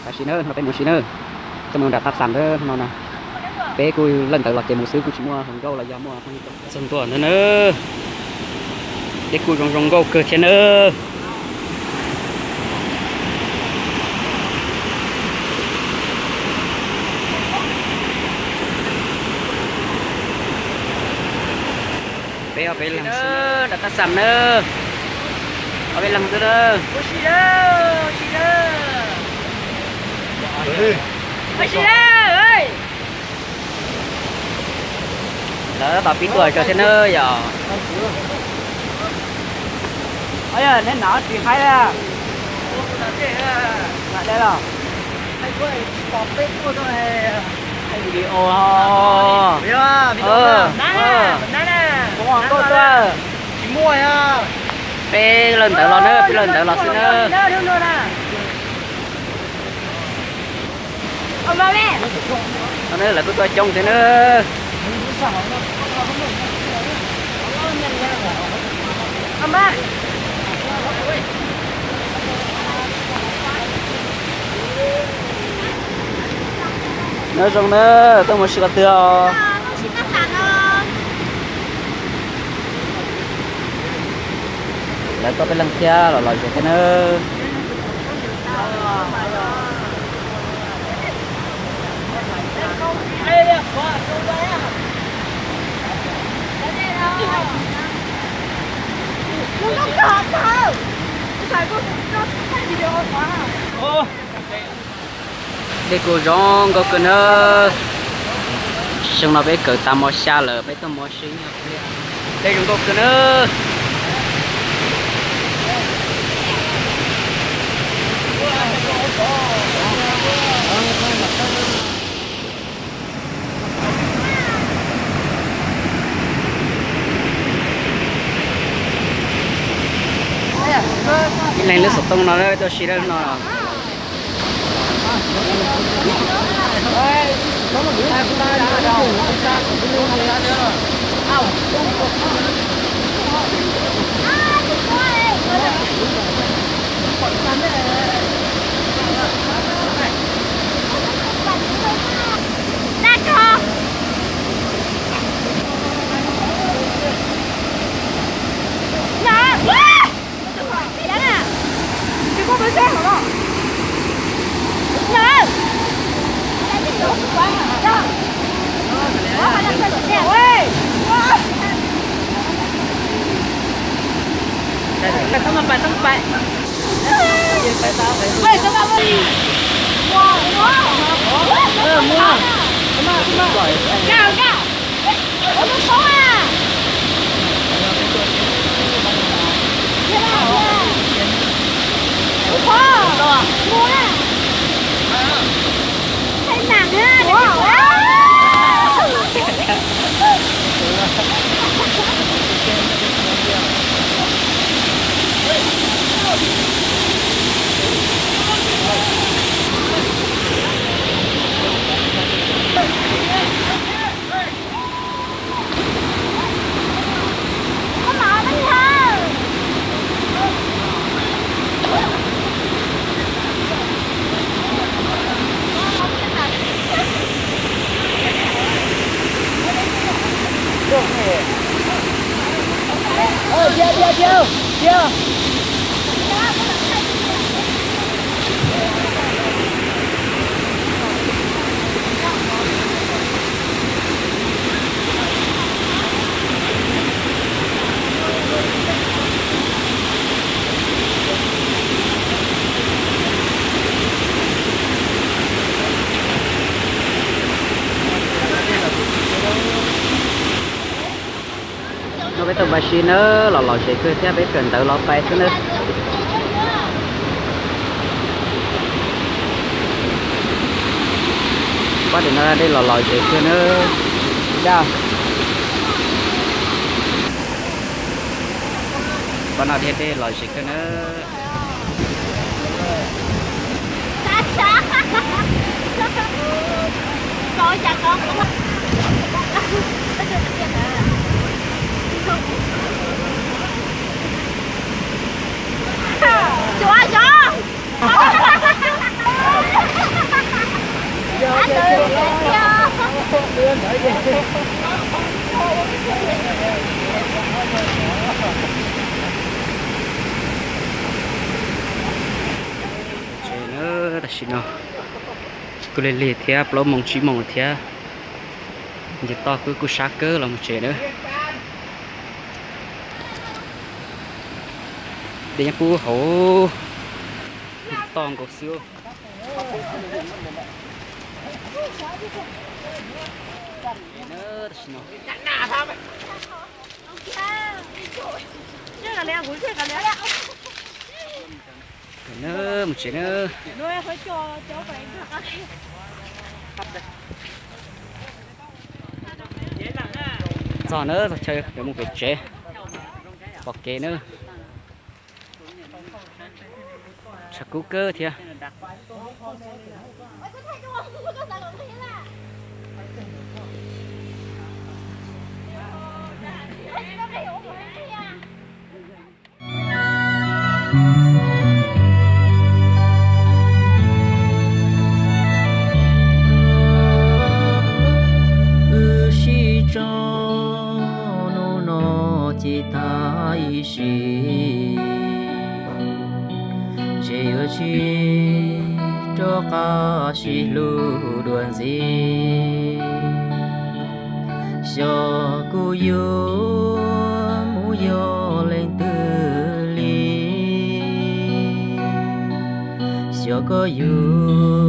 Tam sim na no peb mus si na, coj mus nram qab xam ntawd no na. Peb kuj lawm ntawd los ces mus xwb, kuj tsis muaj hluas nkauj los yog muaj txog ntua ntawd na. Peb kuj zoo zoo nkauj kawg thiab na. Peb ob peb leeg nram qab xam na, ob peb leeg xwb na. Lawv tab tom pib tuaj tso thiab na yom. Neb nam tsis haib, nam de los video. Peb lawm ntawd los na, peb lawm ntawd los xwb na. Lawv kuj tuaj coob thiab na. Nyob zoo na, tuaj mus si qhov twg os? Lawv tuaj peb leeg thiab los los zem thiab na. Dej kuj zoo nkauj kawg na. Xyoo no peb kawm tas mos xya lawm, peb tuaj mos seeb, dej zoo nkauj kawg na. Ib leeg lub xov tooj no, tuaj si lawm no. No peb tau npaj si nawb, los lom zem kawg thiab, peb kawm ntawv los pais xwb nawb. Pab tim no dej los lom zem kawg nawb. Daj. Pab no thiaj dej lom zem kawg nawb. Tsev na, tam sim no kuj lig lig thiab, plaub moos tsib moos lawm thiab. Nce toj kuj kuj sab kawg los mus tsev na. Dej nyob pub hauv toj nkaus xwb. Tam sim no mus tsev na. Txog na, txog chaw yuav mus pem tsev, pom kev na. Tshav kub kawg thiab. Wb sib tso hnub no ces tag ib sim, ces yuav tsis rov qab sib hlub dua ntxiv. Xyov kuv yuav mus yog leej twg li, xyov koj yuav